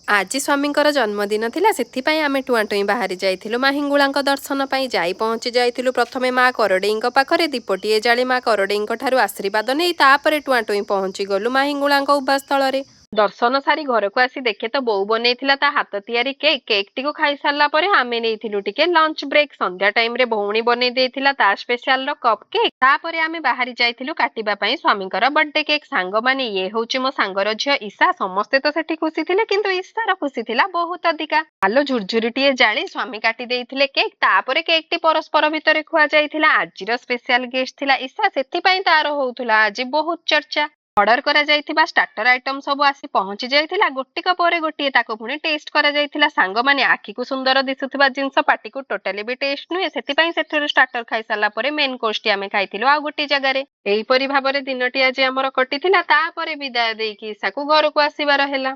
ଆଜି ସ୍ୱାମୀଙ୍କର ଜନ୍ମଦିନ ଥିଲା, ସେଥିପାଇଁ ଆମେ ଟୁଆଁଟୁଇଁ ବାହାରି ଯାଇଥିଲୁ ମା ହିଙ୍ଗୁଳାଙ୍କ ଦର୍ଶନ ପାଇଁ। ଯାଇ ପହଞ୍ଚି ଯାଇଥିଲୁ ପ୍ରଥମେ ମା କରଡ଼େଇଙ୍କ ପାଖରେ। ଦୀପଟିଏ ଜାଳି ମା କରଡ଼େଇଙ୍କ ଠାରୁ ଆଶୀର୍ବାଦ ନେଇ ତାପରେ ଟୁଆଁଟୁଇଁ ପହଞ୍ଚି ଗଲୁ ମା ହିଙ୍ଗୁଳାଙ୍କ ଉଭାସ୍ଥଳରେ। ଦର୍ଶନ ସାରି ଘରକୁ ଆସି ଦେଖେ ତ ବୋଉ ବନେଇଥିଲା ତା ହାତ ତିଆରି କେକ୍। କେକ୍ଟିକୁ ଖାଇସାରିଲା ପରେ ଆମେ ନେଇଥିଲୁ ଟିକେ ଲଞ୍ଚ ବ୍ରେକ୍। ସନ୍ଧ୍ୟା ଟାଇମରେ ଭଉଣୀ ବନେଇ ଦେଇଥିଲା ତା ସ୍ପେଶାଲର କପ୍ କେକ୍। ତାପରେ ଆମେ ବାହାରି ଯାଇଥିଲୁ କାଟିବା ପାଇଁ ସ୍ୱାମୀଙ୍କର ବର୍ଥଡେ କେକ୍। ସାଙ୍ଗମାନେ, ଇଏ ହଉଛି ମୋ ସାଙ୍ଗର ଝିଅ ଈଶା। ସମସ୍ତେ ତ ସେଠି ଖୁସି ଥିଲେ, କିନ୍ତୁ ଈଶାର ଖୁସି ଥିଲା ବହୁତ ଅଧିକା। ଆଲୋ, ଝୁରଝୁରିଟିଏ ଜାଳି ସ୍ୱାମୀ କାଟି ଦେଇଥିଲେ କେକ୍। ତାପରେ କେକ୍ଟି ପରସ୍ପର ଭିତରେ ଖୁଆ ଯାଇଥିଲା। ଆଜିର ସ୍ପେଶାଲ ଗେଷ୍ଟ ଥିଲା ଈଶା, ସେଥିପାଇଁ ତାର ହଉଥିଲା ଆଜି ବହୁତ ଚର୍ଚ୍ଚା। ଅର୍ଡର କରାଯାଇଥିବା ଷ୍ଟାର୍ଟର ଆଇଟମ ସବୁ ଆସି ପହଞ୍ଚି ଯାଇଥିଲା। ଗୋଟିକ ପରେ ଗୋଟିଏ ତାକୁ ପୁଣି ଟେଷ୍ଟ କରାଯାଇଥିଲା। ସାଙ୍ଗମାନେ, ଆଖିକୁ ସୁନ୍ଦର ଦିଶୁଥିବା ଜିନିଷ ପାଟିକୁ ଟୋଟାଲି ବି ଟେଷ୍ଟ ନୁହେଁ। ସେଥିପାଇଁ ସେଥିରୁ ଷ୍ଟାର୍ଟର ଖାଇସାରିଲା ପରେ ମେନ୍ କୋର୍ସଟି ଆମେ ଖାଇଥିଲୁ ଆଉ ଗୋଟିଏ ଜାଗାରେ। ଏହିପରି ଭାବରେ ଦିନଟି ଆଜି ଆମର କଟିଥିଲା। ତାପରେ ବିଦାୟ ଦେଇକି ଈଶାକୁ ଘରକୁ ଆସିବାର ହେଲା।